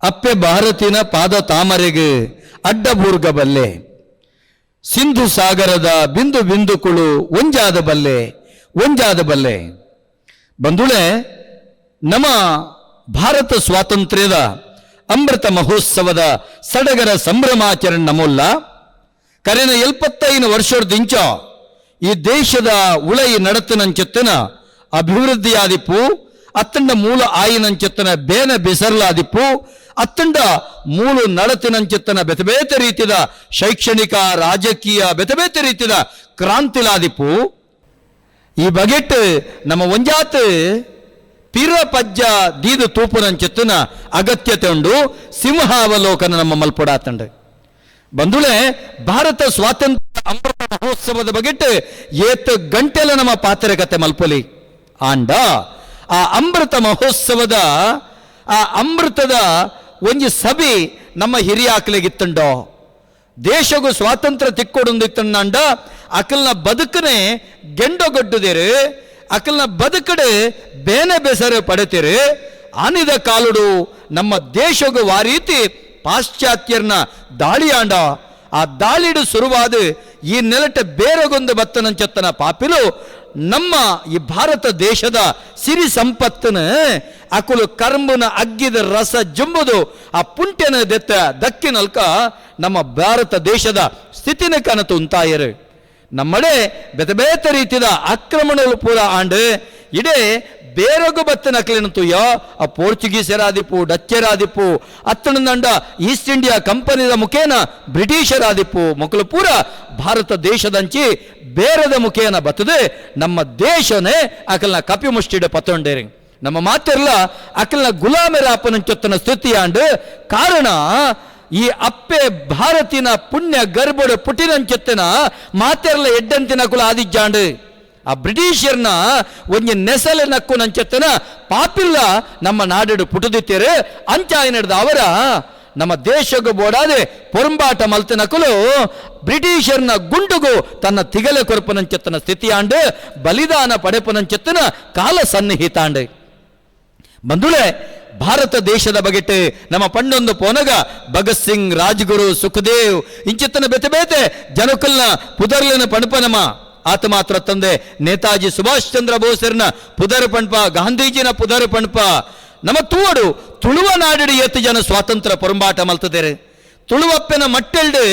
ಅಪ್ಪೆ ಭಾರತಿನ ಪಾದ ತಾಮರೆಗೆ ಅಡ್ಡಬೂರ್ಗ ಬಲ್ಲೆ, ಸಿಂಧು ಸಾಗರದ ಬಿಂದು ಬಿಂದುಕುಳು ಒಂಜಾದ ಬಲ್ಲೆ, ಒಂಜಾದ ಬಲ್ಲೆ. ಬಂಧುಳೆ, ನಮ್ಮ ಭಾರತ ಸ್ವಾತಂತ್ರ್ಯದ ಅಮೃತ ಮಹೋತ್ಸವದ ಸಡಗರ ಸಂಭ್ರಮಾಚರಣೆ ನಮ್ಮಲ್ಲ. ಕರೆನ 75 ವರ್ಷದಿಂಚ ಈ ದೇಶದ ಉಳೈ ನಡತನಂಚೆತ್ತನ ಅಭಿವೃದ್ಧಿಯಾದಿಪ್ಪು, ಅತ್ತಂಡ ಮೂಲ ಆಯಿನಂಚೆತ್ತನ ಬೇನ ಬೆಸರ್ಲಾದಿಪ್ಪು, ಅತ್ತಂಡ ಮೂಲ ನಡತಿನಂಚೆತ್ತನ ಬೆತೆ ಬೇತೆ ರೀತಿಯ ಶೈಕ್ಷಣಿಕ ರಾಜಕೀಯ ಬೆತೆ ಬೇತೆ ರೀತಿಯ ಕ್ರಾಂತಿಲಾದಿಪ್ಪು. ಈ ಬಗೆಟ್ ನಮ್ಮ ಒಂಜಾತ್ ಪಿರ ಪಜ್ಜ ದೀದು ತೂಪುನಂಚೆತ್ತನ ಅಗತ್ಯತೆ ಉಂಡು. ಸಿಂಹಾವಲೋಕನ ನಮ್ಮ ಮಲ್ಪೊಡಾತಂಡು. ಬಂಧುಳೆ, ಭಾರತ ಸ್ವಾತಂತ್ರ್ಯ ಅಮೃತ ಮಹೋತ್ಸವದ ಬಗೆಟ್ ಏತ್ ಗಂಟೆಲ ನಮ್ಮ ಪಾತ್ರೆ ಕತೆ ಮಲ್ಪೊಲಿ. ಆಂಡ ಆ ಅಮೃತ ಮಹೋತ್ಸವದ ಆ ಅಮೃತದ ಒಂಜಿ ಸಭೆ ನಮ್ಮ ಹಿರಿಯಾಕ್ಲೆಗಿತ್ತಂಡೋ, ದೇಶಗೂ ಸ್ವಾತಂತ್ರ್ಯ ತಿಕ್ಕೊಡೊಂದಿತ್ತಂಡ ಅಕಲ್ನ ಬದುಕನೆ ಗೆಂಡೊಗಡ್ಡುದೇರು, ಅಕಲ್ನ ಬದುಕಡೆ ಬೇನೆ ಬೆಸರು ಪಡೆತೀರು. ಆನಿದ ಕಾಲುಡು ನಮ್ಮ ದೇಶಗೂ ವಾರೀತಿ ಪಾಶ್ಚಾತ್ಯರ್ನ ದಾಳಿಯಾಂಡ, ಆ ದಾಳಿಡು ಶುರುವಾದ ಈ ನೆಲಟ ಬೇರೆಗೊಂದು ಬತ್ತನಂಚತ್ತನ ಪಾಪಿಲು ನಮ್ಮ ಈ ಭಾರತ ದೇಶದ ಸಿರಿ ಸಂಪತ್ತನ ಅಕುಲು ಕರ್ಮನ ಅಗ್ಗಿದ ರಸ ಜುಂಬುದು ಆ ಪುಂಟೆನ ದೆತ್ತ ದಕ್ಕಿನಲ್ಕ ನಮ್ಮ ಭಾರತ ದೇಶದ ಸ್ಥಿತಿನ ಕನತು ಉಂತಾಯರು. ನಮ್ಮಡೆ ಬೇತೆ ಬೇತೆ ರೀತಿಯ ಆಕ್ರಮಣಗಳು ಪೂರ ಆಂಡು ಇಡೇ ಬೇರೊಗು ಬತ್ತನ ಅಕ್ಲಿನ ತುಯ್ಯ ಆ ಪೋರ್ಚುಗೀಸರಾದಿಪ್ಪು, ಡಚ್ಚರಾದಿಪ್ಪು, ಅತ್ತಣದಂಡ ಈಸ್ಟ್ ಇಂಡಿಯಾ ಕಂಪನಿದ ಮುಖೇನ ಬ್ರಿಟಿಷರಾದಿಪ್ಪು, ಮಕ್ಕಳು ಪೂರ ಭಾರತ ದೇಶದಂಚಿ ಬೇರೆದ ಮುಖೇನ ಬತ್ತದೆ ನಮ್ಮ ದೇಶನೇ ಅಕಲ್ನ ಕಪಿ ಮುಷ್ಟಿಡ ಪತ್ತೊಂಡೇರಿ. ನಮ್ಮ ಮಾತಿರ್ಲ ಅಕಲ್ನ ಗುಲಾಮರಾಪನಂಚೊತ್ತನ ಸ್ಥಿತಿಯಾಂಡು ಕಾರಣ ಈ ಅಪ್ಪೆ ಭಾರತಿನ ಪುಣ್ಯ ಗರ್ಭಡ ಪುಟಿನಂಚೊತ್ತನ ಮಾತೆರ್ಲ ಎಡ್ಡಂತಿನ ಕುಲ ಆದಿಜ್ಜಾಂಡು. ಆ ಬ್ರಿಟಿಷರ್ನ ಒಂಜಿ ನೆಸಲೆ ನಕ್ಕು ನಂಚೆತ್ತನ ಪಾಪಿಲ್ಲ ನಮ್ಮ ನಾಡು ಪುಟದಿತ್ತೇರು. ಅಂಚಾಯ ನಡೆದ ಅವರ ನಮ್ಮ ದೇಶಗೂ ಬೋಡಾದೆ ಪೊರಂಬಾಟ ಮಲ್ತನಕುಲು ಬ್ರಿಟಿಷರ್ನ ಗುಂಡುಗು ತನ್ನ ತಿಗಲೆ ಕೊರಪನಂಚೆತ್ತನ ಸ್ಥಿತಿಯಾಂಡು ಬಲಿದಾನ ಪಡೆಪನಂಚೆತ್ತನ ಕಾಲ ಸನ್ನಿಹಿತಾಂಡು. ಬಂಧುಳೆ, ಭಾರತ ದೇಶದ ಬಗೆಟ್ ನಮ್ಮ ಪಂಡೊಂದು ಪೋನಗ ಭಗತ್ ಸಿಂಗ್, ರಾಜ್ಗುರು, ಸುಖದೇವ್ ಇಂಚಿತ್ತನ ಬೇತೆ ಬೇತೆ ಜನಕುಲ್ನ ಪುದರ್ಲಿನ ಪಣಪನಮ. ಆತ ಮಾತ್ರ ತಂದೆ ನೇತಾಜಿ ಸುಭಾಷ್ ಚಂದ್ರ ಬೋಸರ್ನ ಪುದರ್ ಪಣ್ಪ, ಗಾಂಧೀಜಿನ ಪುದರ್ ಪಣ್ಪ. ನಮ್ಮ ತೂವಡು ತುಳುವ ನಾಡಿಡು ಏತು ಜನ ಸ್ವಾತಂತ್ರ್ಯ ಪೊರಂಬಾಟ ಮಲ್ತದೇರು. ತುಳುವಪ್ಪನ ಮಟ್ಟೆಲ್ಡು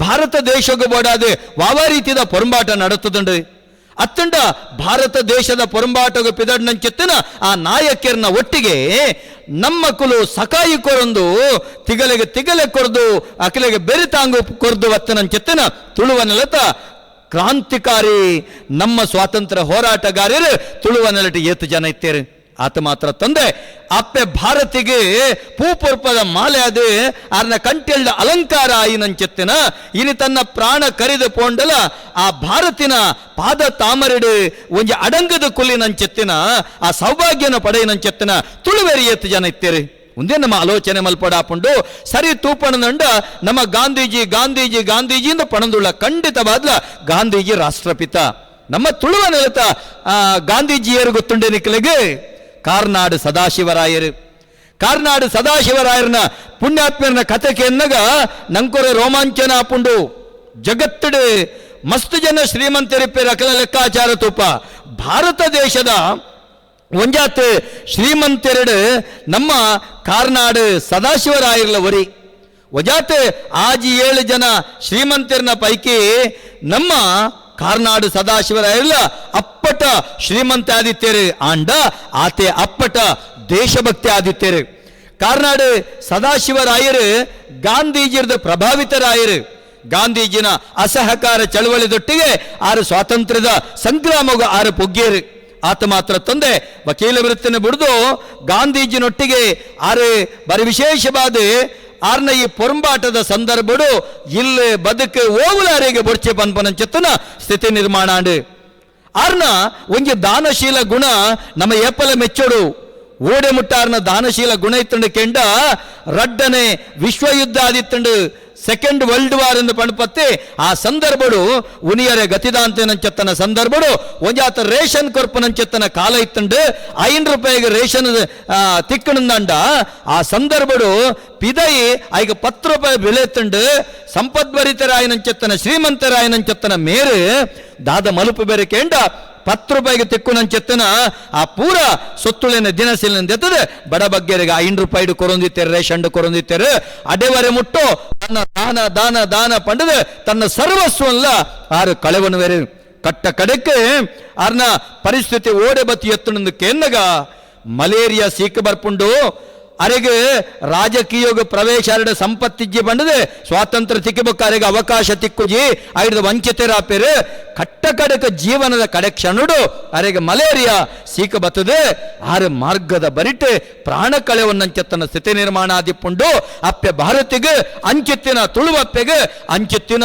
ಭಾರತ ದೇಶಕ್ಕೂ ಬೋಡಾದೆ ವಾವ ರೀತಿಯ ಪೊರಂಬಾಟ ನಡತದಂಡು. ಅತ್ತಂಡ ಭಾರತ ದೇಶದ ಪೊರಂಬಾಟಗ ಪಿದಡ್ನಂచెತ್ತಿನ ಆ ನಾಯಕರ್ನ ಒಟ್ಟಿಗೆ ನಮ್ಮ ಕುಲು ಸಕಾಯಿ ಕೊರಂದು ತಿಗಲೆಗೆ ತಿಗಲೆ ಕೊರ್ದು ಅಕಲೆಗೆ ಬೆರಿತಾಂಗು ಕೊರ್ದು ಒತ್ತನಂచెತ್ತಿನ ತುಳುವ ನೆಲತ ಕ್ರಾಂತಿಕಾರಿ ನಮ್ಮ ಸ್ವಾತಂತ್ರ್ಯ ಹೋರಾಟಗಾರರು ತುಳುವ ನೆಲಟ ಏತು ಜನ ಇತ್ತೇರು. ಆತ ಮಾತ್ರ ತಂದೆ ಅಪ್ಪೆ ಭಾರತಿಗೆ ಪೂಪುರ್ಪದ ಮಾಲೆ ಅದು ಆರ್ನ ಕಂಟೆಲ್ದ ಅಲಂಕಾರ ಆಯಿನಂచెತ್ತಿನ ಇನಿ ತನ್ನ ಪ್ರಾಣ ಕರಿದು ಪೋಂಡಲ ಆ ಭಾರತಿನ ಪಾದ ತಾಮರಿಡು ಒಂಜಿ ಅಡಂಗದ ಕುಲ್ಲಿನಂచెತ್ತಿನ ಆ ಸೌಭಾಗ್ಯನ ಪಡೆಯಿನಂచెತ್ತಿನ ತುಳುವೆರಿ ಏತು ಜನ ಇತ್ತೇರು. ಒಂದೇ ನಮ್ಮ ಆಲೋಚನೆ ಮಲ್ಪಡಾಪುಂಡು. ಸರಿ ತೂಪಣದಂಡ ನಮ್ಮ ಗಾಂಧೀಜಿ ಗಾಂಧೀಜಿ ಗಾಂಧೀಜಿಯಿಂದ ಪಣಂದುಳ್ಳ ಖಂಡಿತವಾದ್ಲ ಗಾಂಧೀಜಿ ರಾಷ್ಟ್ರಪಿತ. ನಮ್ಮ ತುಳುವ ನೆಲತ ಗಾಂಧೀಜಿಯರು ಗೊತ್ತುಂಡೆ ನಿಕ್ಕಲಿಗೆ ಕಾರ್ನಾಡು ಸದಾಶಿವರಾಯರು. ಕಾರ್ನಾಡು ಸದಾಶಿವರಾಯರನ ಪುಣ್ಯಾತ್ಮರನ ಕಥೆಗೆ ಎನ್ನಗ ನಂಕೊರೆ ರೋಮಾಂಚನ ಆಪುಂಡು. ಜಗತ್ತಡು ಮಸ್ತು ಜನ ಶ್ರೀಮಂತರಿಪ್ಪೆ ರಕಲ ಲೆಕ್ಕಾಚಾರ ತೂಪ. ಭಾರತ ದೇಶದ ಒಂಜಾತ್ ಶ್ರೀಮಂತೆರಡು ನಮ್ಮ ಕಾರ್ನಾಡು ಸದಾಶಿವರಾಯರ್ಲ ಒರಿ. ಒಜಾತ್ ಆಜಿ 7 ಜನ ಶ್ರೀಮಂತರನ ಪೈಕಿ ನಮ್ಮ ಕಾರ್ನಾಡು ಸದಾಶಿವರಾಯರ್ಲ ಅಪ್ಪಟ ಶ್ರೀಮಂತ ಆದಿತ್ಯರು. ಆಂಡ ಆತೆ ಅಪ್ಪಟ ದೇಶಭಕ್ತಿ ಆದಿತ್ಯರು. ಕಾರ್ನಾಡು ಸದಾಶಿವರಾಯರು ಗಾಂಧೀಜಿರದ ಪ್ರಭಾವಿತರಾಯರು. ಗಾಂಧೀಜಿನ ಅಸಹಕಾರ ಚಳವಳಿದೊಟ್ಟಿಗೆ ಆರು ಸ್ವಾತಂತ್ರ್ಯದ ಸಂಗ್ರಾಮಗ ಆರು ಪೊಗ್ಗೇರು. ಆತ ಮಾತ್ರ ತಂದೆ ವಕೀಲ ವೃತ್ತಿನ ಬಿಡ್ದು ಗಾಂಧೀಜಿನೊಟ್ಟಿಗೆ ಆರು ಬರಿ ವಿಶೇಷವಾದ ಆರ್ನ ಈ ಪೊರಂಬಾಟದ ಸಂದರ್ಭಡು ಇಲ್ಲಿ ಬದುಕು ಓವುಲಾರಿಗೆ ಬೊಡ್ಚೆ ಪನ್ಪನಂచెತ್ತನ ಸ್ಥಿತಿ ನಿರ್ಮಾಣ ಆಂಡು. ಆರ್ನ ಒಂಜಿ ದಾನಶೀಲ ಗುಣ ನಮ್ಮ ಏಪಲ ಮೆಚ್ಚೋಡು. ಓಡೆ ಮುಟ್ಟಾರ್ನ ದಾನಶೀಲ ಗುಣ ಇತ್ತಂಡು ಕೆಂಡ ರಡ್ಡನೆ ವಿಶ್ವಯುದ್ಧ ಆದಿತ್ತಂಡು. Second world war ಎಂದು ಪಣಪತ್ತೆ ಆ ಸಂದರ್ಭಡು ಉನಿಯರೆ ಗತಿದಾಂತನಂಚೆತ್ತನ ಸಂದರ್ಭಡು ಒಂಜಾತ ರೇಷನ್ ಕೊರ್ಪನಂಚೆತ್ತನ ಕಾಲ ಇತ್ತಂಡು 5 ರೂಪಾಯಿಗೆ ರೇಷನ್ ತಿಕ್ಕಣಂದಂಡ ಆ ಸಂದರ್ಭಡು ಪಿದೈ ಐಗ 10 ರೂಪಾಯಿ ಬೆಲೆ ತಂಡು ಸಂಪದ್ಭರಿತರಾಯನಂಚೆತ್ತನ ಶ್ರೀಮಂತರಾಯನಂಚೆತ್ತನ ಮೇರು ದಾದ ಮಲುಪು ಬೇರೆ ಕೇಂಡ 10 ರೂಪಾಯಿಗೆ ತಿಕ್ಕು ನಂಚೆತ್ತನ ಆ ಪೂರ ಸೊತ್ತುಳಿನ ದಿನಸಿಲಿನ ಎತ್ತದೆ ಬಡ ಬಗ್ಗೆರಿಗೆ 5 ರೂಪಾಯಿ ಕೊರೊಂದಿತ್ತೇರು ರೇಷನ್ ಕೊರೊಂದಿತ್ತೇರು ಅಡೆವರೆ ಮುಟ್ಟು ತನ್ನ ದಾನ ದಾನ ದಾನ ಪಂಡದು ತನ್ನ ಸರ್ವಸ್ವಲ್ಲ ಆರು ಕಳೆವನು ಬೇರೆ ಕಟ್ಟ ಕಡೆಕ್ಕೆ ಆರ್ನ ಪರಿಸ್ಥಿತಿ ಓಡೆ ಬತ್ತಿ ಎತ್ತಣಂದು ಕೇನ್ನಗ ಮಲೇರಿಯಾ ಸೀಕು ಬರ್ಪುಂಡು ಅರೆಗೆ ರಾಜಕೀಯೋಗ ಪ್ರವೇಶ ಅರಡ ಸಂಪತ್ತಿಜ್ಜಿ ಬಂಡದೆ ಸ್ವಾತಂತ್ರ್ಯ ತಿಕ್ಕಬೇಕು ಅರೆಗೆ ಅವಕಾಶ ತಿಕ್ಕುಜಿ ಐದು ವಂಚಿತರಾಪೇರು ಕಟ್ಟ ಕಡಕ ಜೀವನದ ಕಡೆ ಕ್ಷಣಡು ಅರೆಗೆ ಮಲೇರಿಯಾ ಸೀಕ ಬತ್ತದೆ ಆರು ಮಾರ್ಗದ ಬರಿಟೆ ಪ್ರಾಣ ಕಳೆವನ್ನಂచెತ್ತನ ಸ್ಥಿತಿ ನಿರ್ಮಾಣ ಆದಿಪ್ಪುಂಡು ಅಪ್ಪೆ ಭಾರತಿಗೆ ಅಂಚಿತ್ತಿನ ತುಳುವಪ್ಪೆಗೆ ಅಂಚಿತ್ತಿನ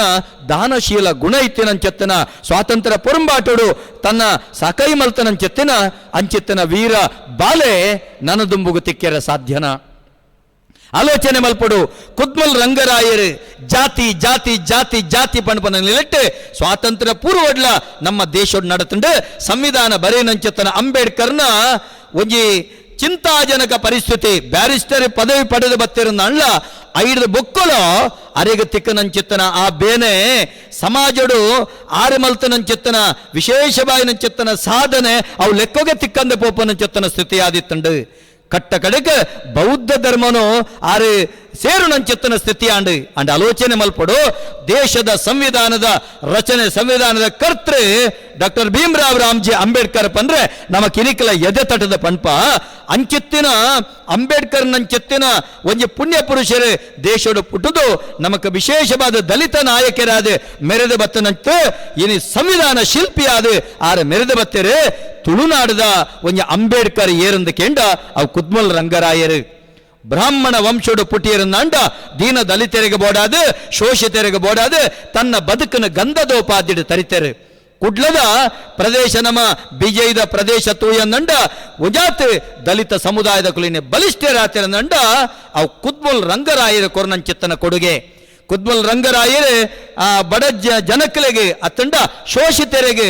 ದಾನಶೀಲ ಗುಣ ಇತ್ತಿನಂచెತ್ತನ ಸ್ವಾತಂತ್ರ್ಯ ಪೊರಂಬಾಟೋಡು ತನ್ನ ಸಕೈ ಮಲ್ತನಂచెತ್ತಿನ ಅಂಚಿತ್ತಿನ ವೀರ ಬಾಲೆ ನನದುಂಬುಗು ತಿಕ್ಕೆರ ಸಾಧ್ಯನ. ಆಲೋಚನೆ ಮಲ್ಪಡು ಕುದ್ಮಲ್ ರಂಗರಾಯರು ಜಾತಿ ಜಾತಿ ಜಾತಿ ಜಾತಿ ಪಣಪನ ನಿಲೆಟ್ಟು ಸ್ವಾತಂತ್ರ್ಯ ಪೂರ್ವಡ್ಲ ನಮ್ಮ ದೇಶೋಡ್ ನಡತುಂಡು ಸಂವಿಧಾನ ಬರೇನಂచెತ್ತನ ಅಂಬೇಡ್ಕರ್ನ ಒಂಜಿ ಚಿಂತಾಜನಕ ಪರಿಸ್ಥಿತಿ ಬ್ಯಾರಿಸ್ಟರ್ ಪದವಿ ಪಡೆದು ಬತ್ತಿರುಂದ ಅಣ್ಣ ಐದು ಬೊಕ್ಕಲು ಅರೆಗೆ ತಿಕ್ಕನಂಚಿತ್ತನ ಆ ಬೇನೆ ಸಮಾಜಡು ಆರು ಮಲ್ತನಂಚಿತ್ತನ ವಿಶೇಷವಾಯಿನಂಚಿತ್ತನ ಸಾಧನೆ ಅವು ಲೆಕ್ಕೋಗೆ ತಿಕ್ಕಂದ ಪೋಪನಂಚಿತ್ತನ ಸ್ಥಿತಿ ಆದಿತ್ತಂಡು ಕಟ್ಟ ಕಡೆಗೆ ಬೌದ್ಧ ಧರ್ಮನು ಆರು ಸೇರು ನಂಚಿತ್ತನ ಸ್ಥಿತಿ ಆಂಡು ಅಂಡ್ ಆಲೋಚನೆ ಮಲ್ಪಡು ದೇಶದ ಸಂವಿಧಾನದ ರಚನೆ ಸಂವಿಧಾನದ ಕರ್ತೃ ಡಾಕ್ಟರ್ ಭೀಮರಾವ್ ರಾಮ್ಜಿ ಅಂಬೇಡ್ಕರ್ ಪಂದ್ರೆ ನಮ್ಮ ಕಿರಿಕಲ ಎದೆ ತಟದ ಪನ್ಪ ಅಂಚಿತ್ತಿನ ಅಂಬೇಡ್ಕರ್ ನಂಚಿತ್ತಿನ ಒಂಜಿ ಪುಣ್ಯ ಪುರುಷರು ದೇಶಡು ಪುಟ್ಟುದು ನಮಕ್ ವಿಶೇಷವಾದ ದಲಿತ ನಾಯಕರಾದ ಮೆರೆದ ಬತ್ತನಂತೆ ಇನಿ ಸಂವಿಧಾನ ಶಿಲ್ಪಿಯಾದ ಆರ ಮೆರೆದ ಬತ್ತೇರು ತುಳುನಾಡದ ಒಂಜಿ ಅಂಬೇಡ್ಕರ್ ಏರಂದು ಕೇಂಡ ಅವು ಕುದ್ಮಲ್ ರಂಗರಾಯರು ಬ್ರಾಹ್ಮಣ ವಂಶೋಡು ಪುಟ್ಟಿಯರನ್ನಾಂಡ ದೀನ ದಲಿತರಿಗೆ ಬೋಡಾದು ಶೋಷಿತರಿಗೆ ಬೋಡಾದು ತನ್ನ ಬದುಕನ್ನು ಗಂಧದೋಪಾದಿಡು ತರಿತರು ಕುಡ್ಲದ ಪ್ರದೇಶ ನಮ್ಮ ಬಿಜೈದ ಪ್ರದೇಶ ತೂಯನ್ನಂಡ ಉಜಾತ್ ದಲಿತ ಸಮುದಾಯದ ಕುಲಿನ ಬಲಿಷ್ಠರಾತಿರನಂಡ ಅವು ಕುದ್ಮುಲ್ ರಂಗರಾಯರ ಕೊರನಂಚಿತ್ತನ ಕೊಡುಗೆ. ಕುದ್ಮುಲ್ ರಂಗರಾಯರು ಆ ಬಡ ಜನಕಲಿಗೆ ಅತ್ತಂಡ ಶೋಷಿತರಿಗೆ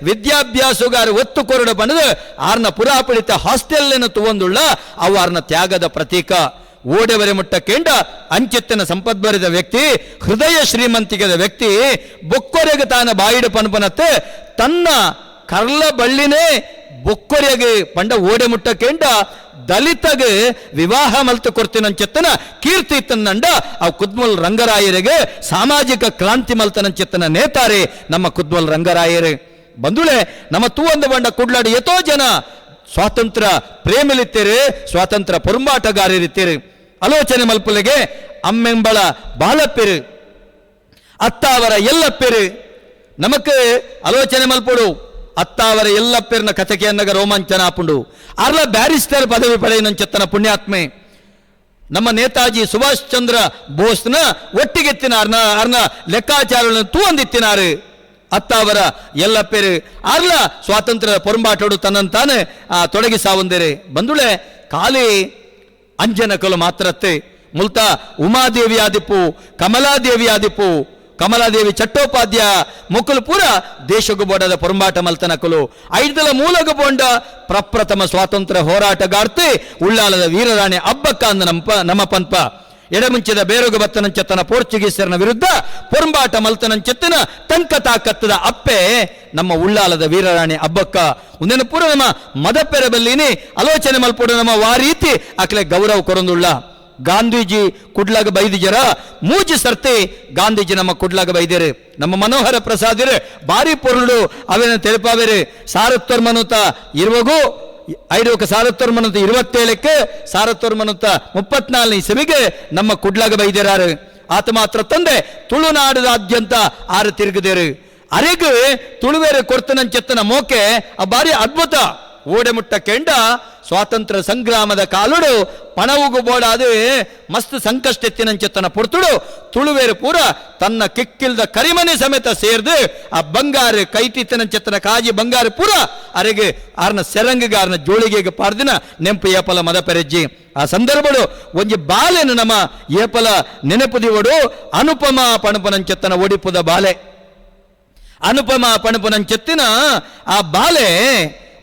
ವಿದ್ಯಾಭ್ಯಾಸಗಾರ ಒತ್ತು ಕೊರಡು ಬಂದು ಆರ್ನ ಪುರಾಪಳಿತ ಹಾಸ್ಟೆಲ್ ತುವಂದುಳ್ಳ ಅವು ಆರ್ನ ತ್ಯಾಗದ ಪ್ರತೀಕ. ಓಡೆವರೆ ಮುಟ್ಟ ಕೇಂಡ ಅಂಚಿತ್ತನ ಸಂಪದ್ಭರಿತ ವ್ಯಕ್ತಿ ಹೃದಯ ಶ್ರೀಮಂತಿಗದ ವ್ಯಕ್ತಿ ಬೊಕ್ಕೊರೆಗೆ ತಾನ ಬಾಯಿಡು ಪನ್ಪನತ್ತೆ ತನ್ನ ಕರ್ಲ ಬಳ್ಳಿನೇ ಬೊಕ್ಕೊರೆಗೆ ಪಂಡ ಓಡೆ ಮುಟ್ಟ ಕೇಂಡ ದಲಿತಗೆ ವಿವಾಹ ಮಲ್ತು ಕೊರ್ತಿನಂచెತ್ತನ ಕೀರ್ತಿ ಇತ್ತನಂಡ ಆ ಕುದ್ಮಲ್ ರಂಗರಾಯರಿಗೆ ಸಾಮಾಜಿಕ ಕ್ರಾಂತಿ ಮಲ್ತನಂచెತ್ತನ ನೇತಾರೆ ನಮ್ಮ ಕುದ್ಮಲ್ ರಂಗರಾಯರು. ಬಂಧುಳೆ ನಮ್ಮ ತೂವಂದ ಬಂಡ ಕುಡ್ಲಾಡಿ ಎತೋ ಜನ ಸ್ವಾತಂತ್ರ್ಯ ಪ್ರೇಮಿಲಿತ್ತೀರಿ ಸ್ವಾತಂತ್ರ್ಯ ಪೊರಂಬಾಟಗಾರರಿತ್ತೀರಿ. ಆಲೋಚನೆ ಮಲ್ಪುಲೆಗೆ ಅಮ್ಮೆಂಬಳ ಬಾಲಪ್ಪಿರು ಅತ್ತಾವರ ಎಲ್ಲಪ್ಪಿರು ನಮಕ್ ಆಲೋಚನೆ ಮಲ್ಪಡು ಅತ್ತಾವರ ಎಲ್ಲಪ್ಪಿರ್ನ ಕಥೆಗೆ ರೋಮಾಂಚನ ಆಪುಂಡು. ಅರ್ಲ ಬ್ಯಾರಿಸ್ಟರ್ ಪದವಿ ಪಡೆಯನಂచెತ್ತನ ಪುಣ್ಯಾತ್ಮೆ ನಮ್ಮ ನೇತಾಜಿ ಸುಭಾಷ್ ಚಂದ್ರ ಬೋಸ್ನ ಒಟ್ಟಿಗೆತ್ತಿನ ಅರ್ನ ಅರ್ನ ಲೆಕ್ಕಾಚಾರಗಳನ್ನು ತೂವಂದಿತ್ತಿನಾರು ಅತ್ತಾವರ ಎಲ್ಲ ಪೇರು ಅರ್ಲ ಸ್ವಾತಂತ್ರ್ಯ ಪೊರಂಬಾಟೋಡು ತನ್ನಂತಾನೆ ತೊಡಗಿಸಾವಂದಿರೆ. ಬಂದುಳೆ ಖಾಲಿ ಅಂಜನಕಲು ಮಾತ್ರತ್ತೆ ಮುಲ್ತ ಉಮಾದೇವಿ ಆದಿಪ್ಪು ಕಮಲಾದೇವಿ ಆದಿಪ್ಪು ಕಮಲಾದೇವಿ ಚಟ್ಟೋಪಾಧ್ಯಾಯ ಮುಕ್ಕಲು ಪೂರ ದೇಶಕ್ಕೂ ಬೋಡದ ಪೊರಂಬಾಟ ಮಲ್ತನಕಲು ಐದಲ ಮೂಲಕ ಬೋಂಡ ಪ್ರಪ್ರಥಮ ಸ್ವಾತಂತ್ರ್ಯ ಹೋರಾಟಗಾರ್ತಿ ಉಳ್ಳಾಲದ ವೀರರಾಣಿ ಅಬ್ಬಕ್ಕ ಅಂದ ನಮ್ಮ ಪನ್ಪ ಎಡಮುಂಚದ ಬೇರೋಗ ಬತ್ತನಂచెತ್ತನ ಪೋರ್ಚುಗೀಸರನ ವಿರುದ್ಧ ಪೊರಂಬಾಟ ಮಲ್ತನಂచెತ್ತನ ತಂಕ ತಾಕತ್ತದ ಅಪ್ಪೆ ನಮ್ಮ ಉಳ್ಳಾಲದ ವೀರರಾಣಿ ಅಬ್ಬಕ್ಕ. ಒಂದೇನು ಪೂರ ನಮ್ಮ ಮದಪ್ಪೆರ ಬಲ್ಲಿನಿ ಆಲೋಚನೆ ಮಲ್ಪೊಡು ನಮ್ಮ ವಾರೀತಿ ಅಕ್ಲೆ ಗೌರವ ಕೊರೊಂದುಳ್ಳ. ಗಾಂಧೀಜಿ ಕುಡ್ಲಾಗ ಬೈದಿಜರ ಮೂಜಿ ಸರ್ತಿ ಗಾಂಧೀಜಿ ನಮ್ಮ ಕುಡ್ಲಾಗ ಬೈದಿರು. ನಮ್ಮ ಮನೋಹರ ಪ್ರಸಾದಿರು ಭಾರಿ ಪೊರುಳು ಅವೇನ ತೆಲುಪಾವೇರು ಸಾರತ್ತೊರ್ಮನುತ ಇರುವಗೂ ಐದೋಕ ಸಾರತ್ತೊರ್ಮನುತ 27ಕ್ಕೆ ಸಾರತ್ತೊರ್ಮನುತ 34ನೇ ಇಸವಿಗೆ ನಮ್ಮ ಕುಡ್ಲಾಗ ಬೈದಿರಾರು. ಆತ ಮಾತ್ರ ತಂದೆ ತುಳುನಾಡದಾದ್ಯಂತ ಆರು ತಿರುಗಿದೇರು. ಅರೆಗು ತುಳುವೇರು ಕೊರ್ತನಂచెತ್ತನ ಮೋಕೆ ಆ ಭಾರಿ ಅದ್ಭುತ. ಓಡೆ ಮುಟ್ಟ ಕೆಂಡ ಸ್ವಾತಂತ್ರ್ಯ ಸಂಗ್ರಾಮದ ಕಾಲುಡು ಪಣವುಗು ಬೋಡಾದು ಮಸ್ತ್ ಸಂಕಷ್ಟ ಎತ್ತಿನಂಚೆತ್ತನ ಪುರ್ತುಡು ತುಳುವೇರು ಪೂರ ತನ್ನ ಕಿಕ್ಕಿಲ್ದ ಕರಿಮನೆ ಸಮೇತ ಸೇರ್ದು ಆ ಬಂಗಾರು ಕೈಟಿತ್ತನಂಚೆತ್ತನ ಕಾಜಿ ಬಂಗಾರು ಪೂರ ಅರೆಗೆ ಆರ್ನ ಸೆರಂಗಿಗೆ ಆರ್ನ ಜೋಳಿಗೆಗೆ ಪಾರ್ದಿನ ನೆಂಪು ಏಪಲ ಮದ ಪೆರೆಜ್ಜಿ. ಆ ಸಂದರ್ಭಡು ಒಂಜಿ ಬಾಲೆನು ನಮ್ಮ ಏಪಲ ನೆನಪುದಿವಡು ಅನುಪಮ ಪಣಪನಂಚೆತ್ತನ ಒಡಿಪುದ ಬಾಲೆ. ಅನುಪಮ ಪಣಪನಂಚೆತ್ತಿನ ಆ ಬಾಲೆ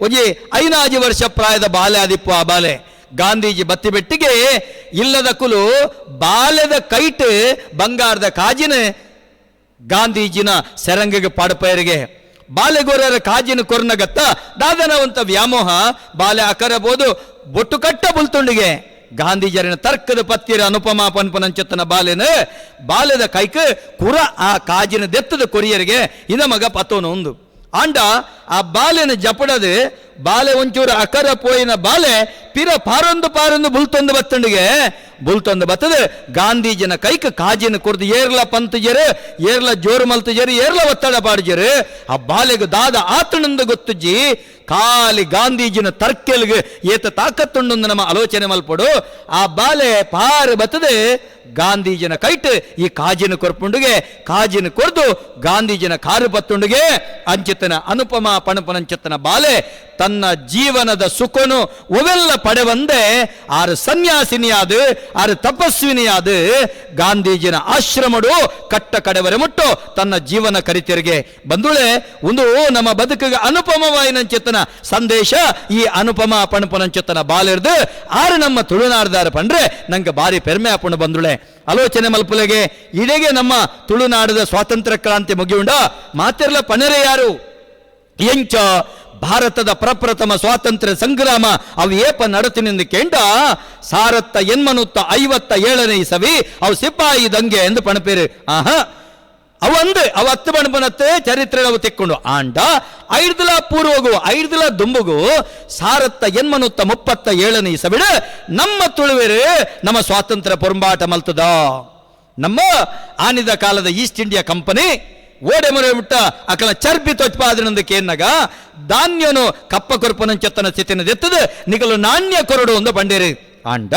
ಒಂಜಿ 5 ವರ್ಷ ಪ್ರಾಯದ ಬಾಲೆ ಆದಿಪ್ಪು. ಆ ಬಾಲೆ ಗಾಂಧೀಜಿ ಬತ್ತಿ ಬೆಟ್ಟಿಗೆ ಇಲ್ಲದ ಕುಲು ಬಾಲೆದ ಕೈಟ್ ಬಂಗಾರದ ಕಾಜಿನ ಗಾಂಧೀಜಿನ ಸೆರಂಗಿಗೆ ಪಾಡಪಯರಿಗೆ ಬಾಲೆಗೋರರ ಕಾಜಿನ ಕೊರ್ನಗತ್ತ ದಾದನವಂತ ವ್ಯಾಮೋಹ ಬಾಲೆ ಅಕರಬಹುದು ಬೊಟ್ಟು ಕಟ್ಟ ಬುಲ್ತುಂಡಿಗೆ ಗಾಂಧೀಜರಿನ ತರ್ಕದ ಪತ್ತಿರ ಅನುಪಮ ಪನ್ಪನಂಚೆತ್ತನ ಬಾಲೆನ ಬಾಲೆದ ಕೈಕ್ ಕುರ ಆ ಕಾಜಿನ ದೆತ್ತದ ಕೊರಿಯರಿಗೆ ಇದ ಮಗ ಪತೋನು ಒಂದು ಆಂಡ ಆ ಬಾಲೆನ ಜಪಡದು ಬಾಲೆ ಒಂಚೂರು ಅಕರ ಪೋಯಿನ ಬಾಲೆ ಪಿರ ಪಾರೊಂದು ಪಾರೊಂದು ಬುಲ್ತೊಂದು ಬತ್ತಂಡಿಗೆ ಬುಲ್ತೊಂದು ಬತ್ತದ ಗಾಂಧೀಜಿನ ಕೈಕ್ ಕಾಜಿನ ಕುರ್ದು ಏರ್ಲ ಪಂತುಜರು ಏರ್ಲ ಜೋರು ಮಲ್ತುಜರು ಏರ್ಲ ಒತ್ತಡ ಪಾಡುಜರು ಆ ಬಾಲೆಗು ದಾದ ಆತನಂದು ಗೊತ್ತುಜ್ಜಿ ಖಾಲಿ ಗಾಂಧೀಜಿನ ತರ್ಕೆಲ್ಗೆ ಏತ ತಾಕತ್ತುಂಡು ನಮ್ಮ ಆಲೋಚನೆ ಮಲ್ಪಡು. ಆ ಬಾಲೆ ಪಾರು ಬತ್ತದೆ ಗಾಂಧೀಜಿನ ಕೈಟ್ ಈ ಕಾಜಿನ ಕೊರ್ಪುಂಡುಗೆ ಕಾಜಿನ ಕೊರ್ದು ಗಾಂಧೀಜಿನ ಕಾರು ಬತ್ತುಂಡುಗೆ ಅಂಚಿತನ ಅನುಪಮ ಪಣಪನಂಚಿತನ ಬಾಲೆ ತನ್ನ ಜೀವನದ ಸುಖನು ಒವೆಲ್ಲ ಪಡೆವಂದೆ ಆರು ಸನ್ಯಾಸಿನಿಯಾದ ಆರು ತಪಸ್ವಿನಿಯಾದ ಗಾಂಧೀಜಿನ ಆಶ್ರಮಡು ಕಟ್ಟ ಕಡೆವರೆ ಮುಟ್ಟು ತನ್ನ ಜೀವನ ಕರಿತೆರಿಗೆ ಬಂದುಳೆ ಒಂದು ನಮ್ಮ ಬದುಕಿಗೆ ಅನುಪಮವಾಯಿನಂಚೆತ್ತನ ಸಂದೇಶ ಈ ಅನುಪಮ ಪಣಪನಂಚೆತ್ತನ ಬಾಲಿರ್ದು ಆರು ನಮ್ಮ ತುಳುನಾಡ್ದಾರ ಪಂಡ್ರೆ ನಂಗೆ ಬಾರಿ ಪೆರ್ಮೆ ಆಪುಂಡು ಬಂದುಳೆ. ಆಲೋಚನೆ ಮಲ್ಪುಲೆಗೆ ಇಡೆಗೆ ನಮ್ಮ ತುಳುನಾಡದ ಸ್ವಾತಂತ್ರ್ಯ ಕ್ರಾಂತಿ ಮುಗಿಯುಂಡ ಮಾತಿರ್ಲ ಪಣರೆ ಯಾರು ಎಂಚ ಭಾರತದ ಪ್ರಪ್ರಥಮ ಸ್ವಾತಂತ್ರ್ಯ ಸಂಗ್ರಾಮ ಅವು ಏಪ ನಡತಿನಿಂದ ಕೇಂಡ 1857 ಇಸವಿ ಅವು ಸಿಪಾಯಿ ದಂಗೆ ಎಂದು ಪಣಪೇರು. ಆಹಾ ಅವು ಅಂದು ಅವು ಹತ್ತು ಪಣಪನತ್ತೆ ಚರಿತ್ರೆ ಅವು ತೆಕ್ಕೊಂಡು ಆಂಡ ಐರ್ದಲ ಪೂರ್ವಗು ಐರ್ದಲ ದುಂಬುಗು 1837 ಇಸವಿಡ ನಮ್ಮ ತುಳುವೇರು ನಮ್ಮ ಸ್ವಾತಂತ್ರ್ಯ ಪೊರಂಬಾಟ ಮಲ್ತದ. ನಮ್ಮ ಆನಿದ ಕಾಲದ East India company ಓಡೆ ಮೊರೆ ಬಿಟ್ಟ ಅಕಲ ಚರ್ಬಿ ತೊಚ್ಪಾದಿನಂದಕ್ಕೇನಾಗ ಧಾನ್ಯನು ಕಪ್ಪ ಕೊರ್ಪನಂಚೆತ್ತನ ಸ್ಥಿತಿನ ದೆತ್ತದ ನಿಗಲು ನಾಣ್ಯ ಕೊರಡು ಒಂದು ಬಂಡೇರು. ಆಂಡ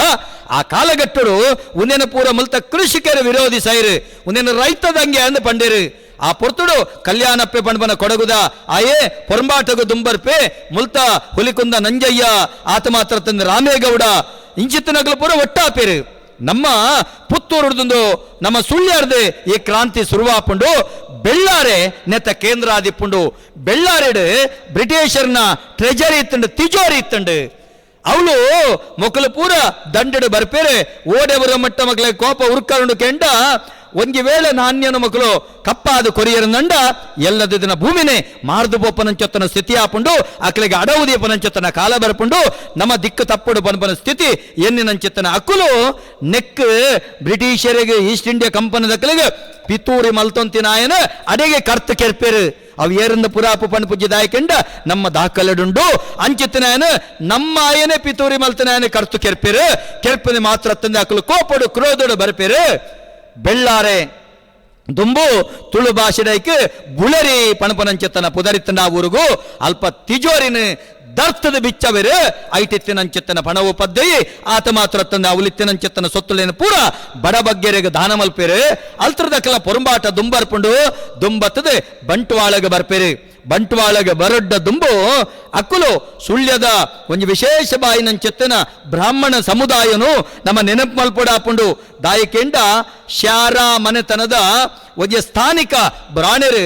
ಆ ಕಾಲಗಟ್ಟಡು ಉನ್ನೇನ ಪೂರ ಮುಲ್ತ ಕೃಷಿಕರ ವಿರೋಧಿ ಸೈರು ಉನ್ನೇನ ರೈತದಂಗೆ ಅಂದು ಪಂಡೇರು. ಆ ಪೊರ್ತುಡು ಕಲ್ಯಾಣಪ್ಪೆ ಪಂಡ್ಬನ ಕೊಡಗುದ ಆಯೇ ಪೊರಂಬಾಟಗು ದುಂಬರ್ಪೆ ಮುಲ್ತ ಹುಲಿಕುಂದ ನಂಜಯ್ಯ ಆತ ಮಾತ್ರ ತಂದ ರಾಮೇಗೌಡ ಇಂಚಿತ್ತನಗಲು ಪೂರ ಒಟ್ಟಾಪೇರು. ನಮ್ಮ ಪುತ್ತೂರುಡ್ದು ನಮ್ಮ ಸುಳ್ಯಾರ್ದು ಈ ಕ್ರಾಂತಿ ಸುರುವಾಪುಂಡು ಬೆಳ್ಳಾರೆ ನೆತ್ತ ಕೇಂದ್ರಾದಿಪ್ಪುಂಡು ಬೆಳ್ಳಾರೆಡು ಬ್ರಿಟಿಷರ್ನ ಟ್ರೆಜರಿ ಇತ್ತಂಡು ತಿಜೋರಿ ಇತ್ತಂಡು ಅವಳು ಮೊಕ್ಕಲು ಪೂರ ದಂಡಡು ಬರ್ಪೇರೆ ಓಡೆವರ ಮಟ್ಟ ಮಕ್ಕಳ ಕೋಪ ಉರ್ಕರುಂಡು ಕೆಂಡ ಒಂಜಿ ವೇಳೆ ನಾಣ್ಯನ ಮಕ್ಕಳು ಕಪ್ಪಾದ ಕೊರಿಯರ್ ನಂಡ ಎಲ್ಲದ ಭೂಮಿನೇ ಮಾರ್ದು ಬೋಪನಂಚೊತ್ತನ ಸ್ಥಿತಿ ಆಪುಂಡು ಅಕ್ಲಿಗೆ ಅಡವು ದೀಪನಂಚೊತ್ತನ ಕಾಲ ಬರ್ಪುಂಡು ನಮ್ಮ ದಿಕ್ಕು ತಪ್ಪುಡು ಬನ್ಬನ ಸ್ಥಿತಿ ಎನ್ನಿನಂಚೆತ್ತನ ಅಕ್ಕುಲು ನೆಕ್ ಬ್ರಿಟಿಷರಿಗೆ ಈಸ್ಟ್ ಇಂಡಿಯಾ ಕಂಪನಿದಕ್ಕಲಿಗೆ ಪಿತೂರಿ ಮಲ್ತೊಂತಿನಾಯನ ಅಡೆಗೆ ಕರ್ತ ಕೆರ್ಪೇರು ಅವು ಏರಿಂದ ಪುರಾಪು ಪಣಪುಜ್ಜಿ ದಾಯಕೆಂಡ ನಮ್ಮ ದಾಖಲೆಡುಂಡು ಅಂಚಿತ್ತನಾಯನ ನಮ್ಮ ಆಯನೇ ಪಿತೂರಿ ಮಲ್ತನಾಯನ ಕರ್ತು ಕೆರ್ಪೇರು ಕೆರ್ಪನೆ ಮಾತ್ರ ತಂದೆ ಅಕ್ಕಲು ಕೋಪಡು ಕ್ರೋಧಡು ಬರ್ಪೇರು. ಬೆಳ್ಳಾರೆ ದುಂಬು ತುಳು ಭಾಷೆಡೈಕ್ ಬುಳರಿ ಪಣಪನಂಚೆತ್ತನ ಪುದರಿತ್ತಂಡ ಊರುಗು ಅಲ್ಪ ತಿಜೋರಿನ ದರ್ತದ ಬಿಚ್ಚವೆರು ಐಟಿತ್ತಿನಂಚೆತ್ತನ ಪಣವು ಪದ್ದೆಯಿ ಆತ ಮಾತ್ರ ತಂದ ಅವಲಿತ್ತಿನಂಚೆತ್ತನ ಸೊತ್ತುಲೇನ ಪೂರ ಬಡಬಗ್ಗೆರೆಗೆ ದಾನ ಮಲ್ಪೇರು ಅಲ್ತ್ರದಕ್ಕೆಲ್ಲ ಪೊರಂಬಾಟ ದುಂಬರ್ಪುಂಡು ದುಂಬತ್ತದೆ ಬಂಟ್ವಾಳಗೆ ಬರ್ಪೇರು. ಬಂಟ್ವಾಳಗೆ ಬರೊಡ್ಡ ದುಂಬು ಅಕ್ಕುಲು ಸುಳ್ಯದ ಒಂದು ವಿಶೇಷ ಬಾಯಿನಂಚೆತ್ತನ ಬ್ರಾಹ್ಮಣ ಸಮುದಾಯನು ನಮ್ಮ ನೆನಪು ಮಲ್ಪೊಡಾಪುಂಡು ದಾಯಿಕೆಂಡ ಶಾರ ಮನೆತನದ ಒಂದು ಸ್ಥಾನಿಕ ಬ್ರಾಣರು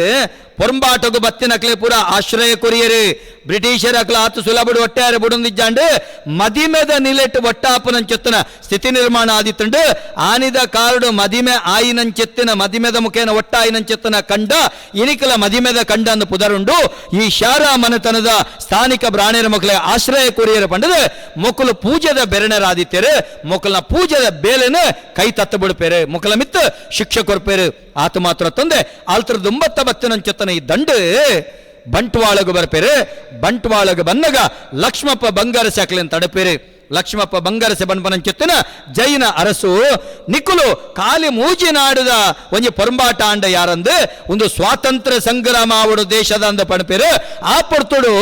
ಪೊರಂಬಾಟಗು ಬತ್ತಿನಕ್ಲೆ ಪೂರ ಆಶ್ರಯ ಕೊರಿಯರು ಬ್ರಿಟಿಷರ ಅಕ್ಲ ಆತು ಸುಲಭಡು ಒಟ್ಟಾರೆ ಬುಡೊಂದಿಜ್ಜಾಂಡು ಮದಿಮೆದ ನಿಲೆಟ್ಟು ಒಟ್ಟಾಪನಂಚೆತ್ತನ ಸ್ಥಿತಿ ನಿರ್ಮಾಣ ಆದಿತ್ತುಂಡು ಆನಿದ ಕಾರಡು ಮದಿಮೆ ಆಯಿನಂಚೆತ್ತಿನ ಮದಿಮೆದ ಮುಖೇನ ಒಟ್ಟಾಯಿನಂಚೆತ್ತನ ಕಂಡ ಇನಿಕಲ ಮದಿಮೆದ ಕಂಡ ಅಂದು ಪುದರುಂಡು ಈ ಶಾರಾ ಮನೆತನದ ಸ್ಥಾನಿಕ ಬ್ರಾಣರ ಮಕ್ಕಳ ಆಶ್ರಯ ಕೊರಿಯರ ಪಂಡದ ಮೊಕ್ಕಲು ಪೂಜೆದ ಬೆರಣರಾದಿತ್ಯರು ಮೊಕ್ಕಲ ಪೂಜೆದ ಬೇಲೆನ ಕೈ ತತ್ತ ಬಿಡ್ಪೇರು ಮೊಕ್ಕಲ ಮಿತ್ತ ಶಿಕ್ಷೆ ಕೊರ್ಪೇರು. ಆತ ಮಾತ್ರ ತಂದೆ ಆಲ್ತರ ದುಂಬತ್ತ ಬತ್ತಿನಂಚೆತ್ತನ ಈ ದಂಡು ಬಂಟ್ವಾಳಗು ಬರ್ಪೇರು. ಬಂಟ್ವಾಳಗು ಬನ್ನಗ ಲಕ್ಷ್ಮಪ್ಪ ಬಂಗಾರ ಸಾಕ್ಲೇನ್ ತಡಪೇರು. ಲಕ್ಷ್ಮಪ್ಪ ಬಂಗಾರಸೆ ಬನ್ಪನಂಚೆತ್ತನ ಜೈನ ಅರಸು ನಿಕುಲು ಕಾಲಿ ಮೂಜಿ ನಾಡುದ ಒಂಜಿ ಪೊರಂಬಾಟ ಆಂಡ ಯಾರಂದು ಒಂದು ಸ್ವಾತಂತ್ರ್ಯ ಸಂಗ್ರಾಮ ಆವಡು ದೇಶದ ಅಂದ ಪಣಪೇರು. ಆ ಪೊರ್ತುಡು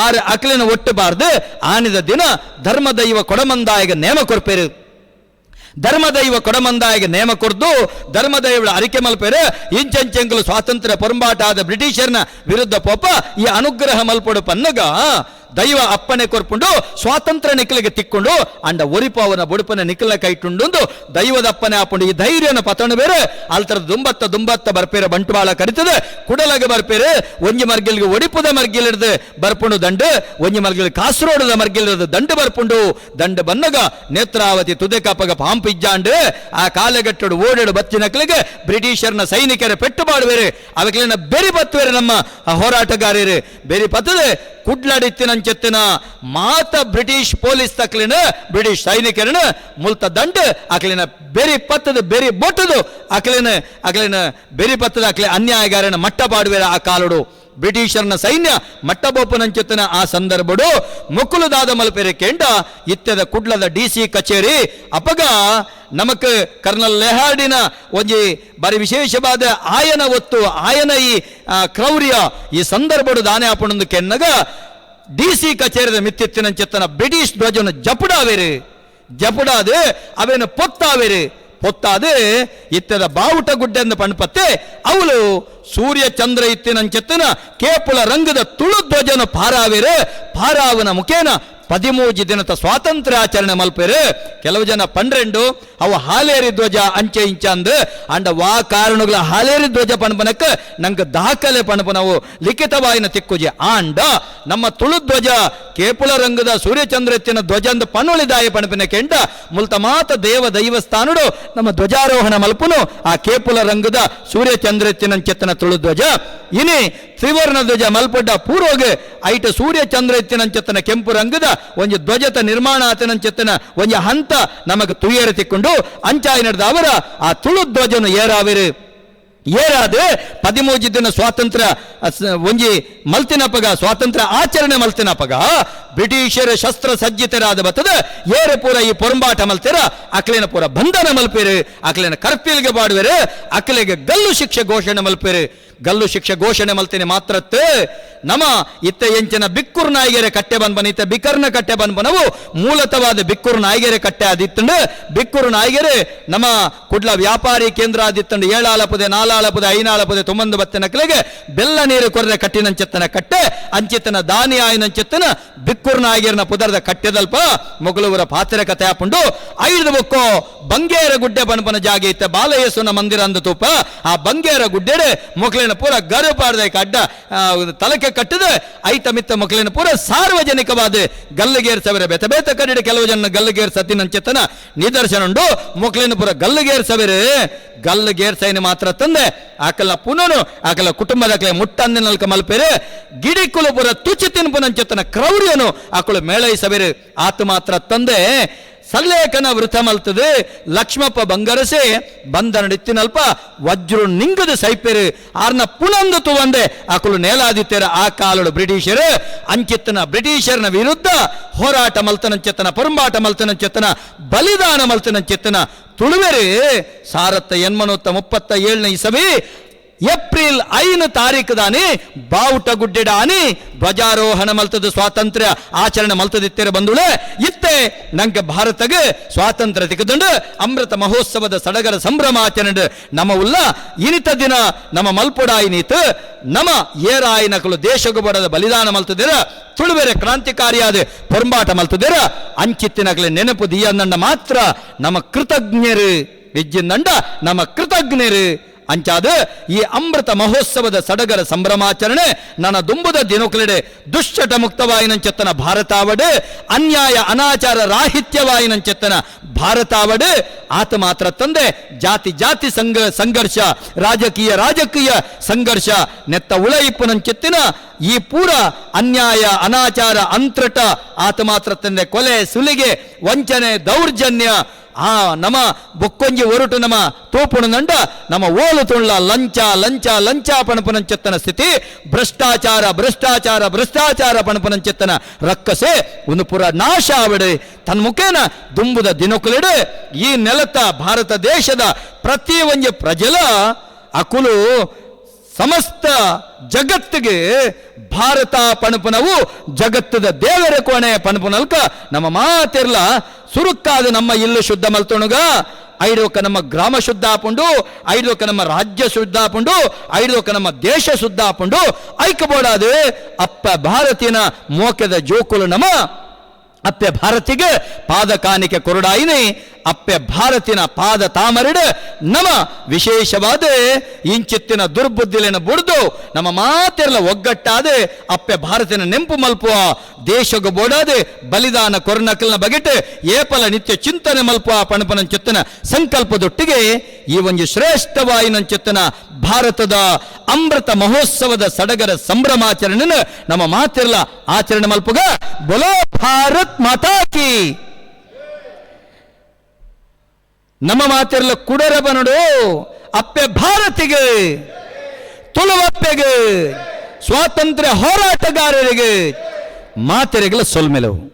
ಆರ್ ಅಕ್ಲಿನ ಒಟ್ಟುಬಾರ್ದು ಆನಿದ ದಿನ ಧರ್ಮದೈವ ಕೊಡಮಂದಾಯಗ ನೇಮ ಕೊರ್ಪೇರು. ಧರ್ಮದೈವ ಕೊಡಮಂದಾಯಿಗೆ ನೇಮ ಕೊರ್ದು ಧರ್ಮದೈವಳ ಅರಿಕೆ ಮಲ್ಪೇರು. ಇಂಚಂಚೆಂಕಲು ಸ್ವಾತಂತ್ರ್ಯ ಪೊರಂಬಾಟ ಆದ ಬ್ರಿಟಿಷರ್ನ ವಿರುದ್ಧ ಪೋಪ ಈ ಅನುಗ್ರಹ ಮಲ್ಪಡು ಪನ್ನಗ ದೈವ ಅಪ್ಪನೆ ಕೊರ್ಪುಂಡು ಸ್ವಾತಂತ್ರ್ಯ ನಿಖಲಿಗೆ ತಿಕ್ಕೊಂಡು ಅಂಡ ಒರಿಪವನ ಬುಡುಪನ ನಿಖಲ ಕೈಟುಂಡು ದೈವದ ಅಪ್ಪನೆ ಆಪುಂಡು. ಈ ಧೈರ್ಯನ ಪತಣ ಬೇರೆ ಅಲ್ತರ ದುಂಬತ್ತ ದುಂಬತ್ತ ಬರ್ಪೇರೆ ಬಂಟುವಾಳ ಕರಿತದೆ ಕುಡಲಗೆ ಬರ್ಪೇರೆ. ಒಂಜಿ ಮರ್ಗಿಲ್ಗೆ ಒಡಿಪುದ ಮರ್ಗಿಲಿಡ್ದು ಬರ್ಪುಂಡು ದಂಡು, ಒಂಜಿ ಮರ್ಗಿಲ್ ಕಾಸರೋಡದ ಮರ್ಗಿಲಿಡ್ದು ದಂಡು ಬರ್ಪುಂಡು. ದಂಡು ಬನ್ನಗ ನೇತ್ರಾವತಿ ತುದೆ ಕಾಪಗ ಪಾಂಪು ಇಜ್ಜಾಂಡು ಆ ಕಾಲಗಟ್ಟಡು ಓಡಾಡು ಬತ್ತಿನಕ್ಲಿಗೆ ಬ್ರಿಟಿಷರ್ನ ಸೈನಿಕರ ಪೆಟ್ಟು ಮಾಡುವೇರು. ಅವಕ್ಕಿನ ಬೆರಿ ಬತ್ತುವೇರು ನಮ್ಮ ಹೋರಾಟಗಾರರು ಬೆರಿ ಪತ್ತದೆ ಕುಡ್ಲಡಿತ್ತಿನಂచెತ್ತಿನ ಮಾತ ಬ್ರಿಟಿಷ್ ಪೊಲೀಸ್ ತಕ್ಲಿನ ಬ್ರಿಟಿಷ್ ಸೈನಿಕರನ ಮುಲ್ತ ದಂಡು ಅಕ್ಲಿನ ಬೆರಿ ಪತ್ತದ ಬೆರಿ ಬೊಟ್ಟದು ಅಕ್ಲಿನ ಅಕ್ಲಿನ ಬೆರಿ ಪತ್ತದ ಅಕ್ಲಿ ಅನ್ಯಾಯಗಾರನ ಮಟ್ಟ ಪಾಡುವೇರ. ಆ ಕಾಲುಡು ಬ್ರಿಟಿಷರ್ನ ಸೈನ್ಯ ಮಟ್ಟಬೋಪನಂಚೆತ್ತಿನ ಆ ಸಂದರ್ಭಡು ಮುಕ್ಕುಲುದಾದ ಮಲ್ಪೆರೆ ಕೆಂಡ ಇತ್ಯದ ಕುಡ್ಲದ ಡಿ ಸಿ ಕಚೇರಿ ಅಪಗ ನಮಕ್ ಕರ್ನಲ್ ಲೆಹಾರ್ಡಿನ ಒಂಜಿ ಬಾರಿ ವಿಶೇಷವಾದ ಆಯನ ಒತ್ತು ಆಯನ ಈ ಕ್ರೌರ್ಯ ಈ ಸಂದರ್ಭಡು ದಾನೆ ಆಪಣಂದು ಕೆನ್ನಗ ಡಿ ಸಿ ಕಚೇರಿದ ಮಿತ್ತಿತ್ತಿನಂಚೆತ್ತನ ಬ್ರಿಟಿಷ್ ಧ್ವಜನ ಜಪುಡಾವೇರು ಜಪುಡಾದು ಅವೇನು ಪೊತ್ತಾವೇರು ಪೊತ್ತಾದು ಇತ್ತದ ಬಾವುಟ ಗುಡ್ಡೆಂದು ಪಣ್ಪತ್ತೆ ಅವಳು ಸೂರ್ಯ ಚಂದ್ರ ಇತ್ತಿನಂಚೆತ್ತನ ಕೇಪುಳ ರಂಗದ ತುಳು ಧ್ವಜನ ಪಾರಾವೇರು. ಪಾರಾವನ ಮುಖೇನ 13 ದಿನದ ಸ್ವಾತಂತ್ರ್ಯ ಆಚರಣೆ ಮಲ್ಪೇರು. ಕೆಲವು ಜನ 12 ಅವು ಹಾಲೇರಿ ಧ್ವಜ ಅಂಚೆ ಇಂಚ ಅಂದು ಅಂಡ ವಾ ಕಾರಣಗಳ ಹಾಲೇರಿ ಧ್ವಜ ಪಣಪನಕ್ಕೆ ನಂಗೆ ದಾಖಲೆ ಪಣಪನವು ಲಿಖಿತವಾಯಿನ ತಿಕ್ಕುಜಿ. ಆಂಡ ನಮ್ಮ ತುಳು ಧ್ವಜ ಕೇಪುಳ ರಂಗದ ಸೂರ್ಯಚಂದ್ರ ಎತ್ತಿನ ಧ್ವಜ ಅಂದ ಪನ್ನುಳಿದಾಯ ಪಣಪಿನ ಕೆಂಡ ಮುಲ್ತ ಮಾತ ದೇವ ದೈವಸ್ಥಾನುಡು ನಮ್ಮ ಧ್ವಜಾರೋಹಣ ಮಲ್ಪುನು ಆ ಕೇಪುಲ ರಂಗದ ಸೂರ್ಯಚಂದ್ರ ಎತ್ತಿನ ಚೆತ್ತನ ತುಳು ಧ್ವಜ. ಇನಿ ತ್ರಿವರ್ಣ ಧ್ವಜ ಮಲ್ಪಡ್ಡ ಪೂರ್ವಗೆ ಐಟ ಸೂರ್ಯಚಂದ್ರ ಎತ್ತಿನಂచెತ್ತನ ಕೆಂಪು ರಂಗದ ಒಂಜಿ ಧ್ವಜತ ನಿರ್ಮಾಣ ಆತನಂచెತ್ತನ ಒಂಜಿ ಹಂತ ನಮಗೆ ತುಯೇರ ತಿಕ್ಕೊಂಡು ಅಂಚಾಯಿ ನಡೆದ ಅವರ ಆ ತುಳು ಧ್ವಜನು ಏರಾವಿರು. ಏರಾದ 13 ದಿನ ಸ್ವಾತಂತ್ರ್ಯ ಒಂಜಿ ಮಲ್ತಿನಪಗ ಸ್ವಾತಂತ್ರ್ಯ ಆಚರಣೆ ಮಲ್ತಿನಪಗ ಬ್ರಿಟಿಷರ ಶಸ್ತ್ರ ಸಜ್ಜಿತರಾದ ಬತ್ತದ ಏರ ಪೂರ ಈ ಪೊರಂಬಾಟ ಮಲ್ತಿರ ಅಕ್ಲಿನ ಪೂರ ಬಂಧನ ಮಲ್ಪೇರು, ಅಕ್ಲಿನ ಕರ್ಪಿಲ್ಗೆ ಬಾಡುವೆರು, ಅಕ್ಲಿಗೆ ಗಲ್ಲು ಶಿಕ್ಷೆ ಘೋಷಣೆ ಮಲ್ಪೇರು. ಗಲ್ಲು ಶಿಕ್ಷೆ ಘೋಷಣೆ ಮಲ್ತೇನೆ ಮಾತ್ರತ್ತು ನಮ ಇತ್ತ ಎಂಚಿನ ಬಿಕ್ಕುರ್ ನಾಯಿಗೆರೆ ಕಟ್ಟೆ ಬಂದ್ಬನ ಇತ್ತ ಬಿಕರ್ನ ಕಟ್ಟೆ ಬಂದ್ಬನವು ಮೂಲತವಾದ ಬಿಕ್ಕುರ್ ನಾಯಿಗೆರೆ ಕಟ್ಟೆ ಆದಿತ್ತಂಡು. ಬಿಕ್ಕುರ್ ನಾಯಿಗೆರೆ ನಮ್ಮ ಕುಡ್ಲ ವ್ಯಾಪಾರಿ ಕೇಂದ್ರ ಆದಿತ್ತಂಡು. ಏಳಾಲಪದೆ ನಾಲಾಲಪದೆ ಐನಾಲಪದೆ ತುಂಬಂದು ಬತ್ತಿನಕ್ಲಿಗೆ ಬೆಲ್ಲ ನೀರು ಕೊರ್ರೆ ಕಟ್ಟಿನಂచెತ್ತನ ಕಟ್ಟೆ ಅಂಚಿತನ ದಾನಿ ಆಯಿನಂచెತ್ತನ ಬಿಕ್ಕುರ್ ನಾಯಿಗೆರನ ಪುದರದ ಕಟ್ಟೆದಲ್ಪ ಮೊಗಲೂರ ಪಾತ್ರೆ ಕತೆ ಆಪುಂಡು. ಐದು ಬೊಕ್ಕೋ ಬಂಗೇರ ಗುಡ್ಡೆ ಬನ್ಪನ ಜಾಗೆ ಇತ್ತ ಬಾಲಯೇಸುನ ಮಂದಿರ ಅಂದ ತೂಪ ಆ ಬಂಗೇರ ಗುಡ್ಡೆಡೆ ಮೊಗಲಿನ ಪೂರ ಗರುಪಾಡ್ದ ಅಡ್ಡ ತಲಕೆ ಕಟ್ಟದ ಐತ ಮಿತ್ತ ಮಕ್ಕಳಿನ ಪೂರ ಸಾರ್ವಜನಿಕವಾದ ಗಲ್ಲುಗೇರ್ಸವರ ಬೇತ ಬೇತ ಕಡೆ ಕೆಲವು ಜನ ಗಲ್ಲುಗೇರ್ ಸತ್ತಿನಂಚೆತ್ತನ ನಿದರ್ಶನ ಉಂಡು. ಮಕ್ಕಳಿನ ಪೂರ ಗಲ್ಲುಗೇರ್ಸವೆರು ಗಲ್ಲುಗೇರ್ಸೈನ ಮಾತ್ರ ತಂದೆ ಆಕಲ ಪುನನು ಆಕಲ ಕುಟುಂಬದ ಮುಟ್ಟಂದಿನಲ್ಕ ಮಲ್ಪೇರು ಗಿಡಿಕುಲು ಪೂರ ತುಚಿ ತಿನ್ಪುನಂಚೆತ್ತನ ಕ್ರೌರ್ಯನು ಆಕಳು ಮೇಳೈಸವೆರು. ಆತ ಮಾತ್ರ ತಂದೆ ಸಲ್ಲೇಖನ ವೃತ ಮಲ್ತದೆ ಲಕ್ಷ್ಮಪ್ಪ ಬಂಗರಸೆ ಬಂಧನಡಿತ್ತಿನಲ್ಪ ವಜ್ರು ನಿಂಗದ ಸೈಪೆರು ಆರ್ನ ಪುನಂದು ತುವಂದೆ ಆಕಳು ನೇಲಾದಿತ್ಯರ. ಆ ಕಾಲಡು ಬ್ರಿಟಿಷರು ಅಂಚಿತ್ತನ ಬ್ರಿಟಿಷರ್ನ ವಿರುದ್ಧ ಹೋರಾಟ ಮಲ್ತನಂచెತ್ತನ ಪೊರಂಬಾಟ ಮಲ್ತನಂచెತ್ತನ ಬಲಿದಾನ ಮಲ್ತನಂచెತ್ತನ ತುಳುವೆರು 1837 ಇಸವಿ ಏಪ್ರಿಲ್ 5 ತಾರೀಕು ದಾನಿ ಬಾವುಟ ಗುಡ್ಡೆಡಾನಿ ಧ್ವಜಾರೋಹಣ ಮಲ್ತದ ಸ್ವಾತಂತ್ರ್ಯ ಆಚರಣೆ ಮಲ್ತದಿತ್ತರ ಬಂದುಳೆ. ಇತ್ತೆ ನಂಗೆ ಭಾರತಗೆ ಸ್ವಾತಂತ್ರ್ಯ ತಿಕ್ಕದುಂಡು ಅಮೃತ ಮಹೋತ್ಸವದ ಸಡಗರ ಸಂಭ್ರಮಾಚರಣೆ ನಮ್ಮ ಉಲ್ಲ ಇನಿತ ದಿನ ನಮ್ಮ ಮಲ್ಪುಡಾಯಿನೀತ ನಮ ಏರಾಯಿನಕಲು ದೇಶಗು ಬಡದ ಬಲಿದಾನ ಮಲ್ತದಿರ ತುಳುವೆರೆ ಕ್ರಾಂತಿಕಾರಿಯಾದ ಪೊರಂಬಾಟ ಮಲ್ತದಿರ ಅಂಚಿತ್ತಿನಕಲೆ ನೆನಪು ದಿಯಂದಂಡ ಮಾತ್ರ ನಮ್ಮ ಕೃತಜ್ಞರು ವಿಜ್ಜಿಂದಂಡ ನಮ್ಮ ಕೃತಜ್ಞರು. ಅಂಚಾದ ಈ ಅಮೃತ ಮಹೋತ್ಸವದ ಸಡಗರ ಸಂಭ್ರಮಾಚರಣೆ ನನ್ನ ದುಂಬುದ ದಿನಕುಲೆಡೆ ದುಶ್ಚಟ ಮುಕ್ತವಾಯಿನಂచెತ್ತನ ಭಾರತಾವಡು ಅನ್ಯಾಯ ಅನಾಚಾರ ರಾಹಿತ್ಯವಾಯಿನಂచెತ್ತನ ಭಾರತಾವಡು ಆತ ಮಾತ್ರ ತಂದೆ ಜಾತಿ ಜಾತಿ ಸಂಘರ್ಷ ರಾಜಕೀಯ ರಾಜಕೀಯ ಸಂಘರ್ಷ ನೆತ್ತ ಉಳಯಿಪ್ಪುನಂచెತ್ತಿನ ಈ ಪೂರ ಅನ್ಯಾಯ ಅನಾಚಾರ ಅಂತ್ರಟ ಆತ ಮಾತ್ರ ತಂದೆ ಕೊಲೆ ಸುಲಿಗೆ ವಂಚನೆ ದೌರ್ಜನ್ಯ ಆ ನಮ ಬೊಕ್ಕೊಂಜಿ ಒರುಟು ನಮ ತೋಪುಣದಂಡ ನಮ್ಮ ಓಲು ತುಳ್ಳ ಲಂಚ ಲಂಚ ಲಂಚ ಪಣಪುನಂಚೆತ್ತನ ಸ್ಥಿತಿ, ಭ್ರಷ್ಟಾಚಾರ ಭ್ರಷ್ಟಾಚಾರ ಭ್ರಷ್ಟಾಚಾರ ಪಣಪುನಂಚೆತ್ತನ ರಕ್ಕಸೆ ಒಂದು ಪುರ ನಾಶ ಆವಡೆ. ತನ್ಮುಖೇನ ದುಂಬುದ ದಿನಕುಲಿಡು ಈ ನೆಲತ ಭಾರತ ದೇಶದ ಪ್ರತಿ ಒಂಜಿ ಪ್ರಜಲ ಅಕುಲು ಸಮಸ್ತ ಜಗತ್ತಿಗೆ ಭಾರತ ಪಣಪುನವು ಜಗತ್ತದ ದೇವರ ಕೋಣೆ ಪಣಪುನಲ್ಕ ನಮ್ಮ ಮಾತಿರ್ಲ ಸುರುಕ್ಕಾದ ನಮ್ಮ ಇಲ್ಲು ಶುದ್ಧ ಮಲ್ತೊಣಗ ಐಡೋಕ ನಮ್ಮ ಗ್ರಾಮ ಶುದ್ಧ ಆಪುಂಡು, ಐಡೋಕ ನಮ್ಮ ರಾಜ್ಯ ಶುದ್ಧ ಆಪುಂಡು, ಐಡೋಕ ನಮ್ಮ ದೇಶ ಶುದ್ಧ ಆಪುಂಡು. ಐಕ ಬೋಡಾದು ಅಪ್ಪ ಭಾರತೀಯನ ಮೋಕೆದ ಜೋಕುಲು ನಮ ಅಪ್ಪೆ ಭಾರತಿಗೆ ಪಾದ ಕಾಣಿಕೆ ಕೊರಡಾಯಿನಿ ಅಪ್ಪೆ ಭಾರತಿನ ಪಾದ ತಾಮರಿಡು ನಮ ವಿಶೇಷವಾದ ಇಂಚಿತ್ತಿನ ದುರ್ಬುದ್ಧಿಲಿನ ಬುಡ್ದು ನಮ್ಮ ಮಾತೆಲ್ಲ ಒಗ್ಗಟ್ಟಾದ ಅಪ್ಪೆ ಭಾರತಿನ ನೆಂಪು ಮಲ್ಪುವ ದೇಶಗ ಬೋಡಾದೆ ಬಲಿದಾನ ಕೊರನಕಲ್ನ ಬಗೆಟ್ ಏಪಲ ನಿತ್ಯ ಚಿಂತನೆ ಮಲ್ಪುವ ಪಣಪನ ಚಿತ್ತನ ಸಂಕಲ್ಪದೊಟ್ಟಿಗೆ ಈ ಒಂದು ಶ್ರೇಷ್ಠವಾಯಿನ ಚಿತ್ತನ ಭಾರತದ ಅಮೃತ ಮಹೋತ್ಸವದ ಸಡಗರ ಸಂಭ್ರಮಾಚರಣೆನ ನಮ್ಮ ಮಾತಿರಲ ಆಚರಣೆ ಮಲ್ಪುಗ. ಬೊಲೋ ಭಾರತ್ ಮಾತಾ ಕಿ. ನಮ್ಮ ಮಾತಿರಲ ಕುಡರ ಬನಡು ಅಪ್ಪೆ ಭಾರತಿಗೆ, ತುಳುವಪ್ಪೆಗೆ, ಸ್ವಾತಂತ್ರ್ಯ ಹೋರಾಟಗಾರರಿಗೆ ಮಾತೆರೆಗಳ ಸೊಲ್ಮೆಲವು.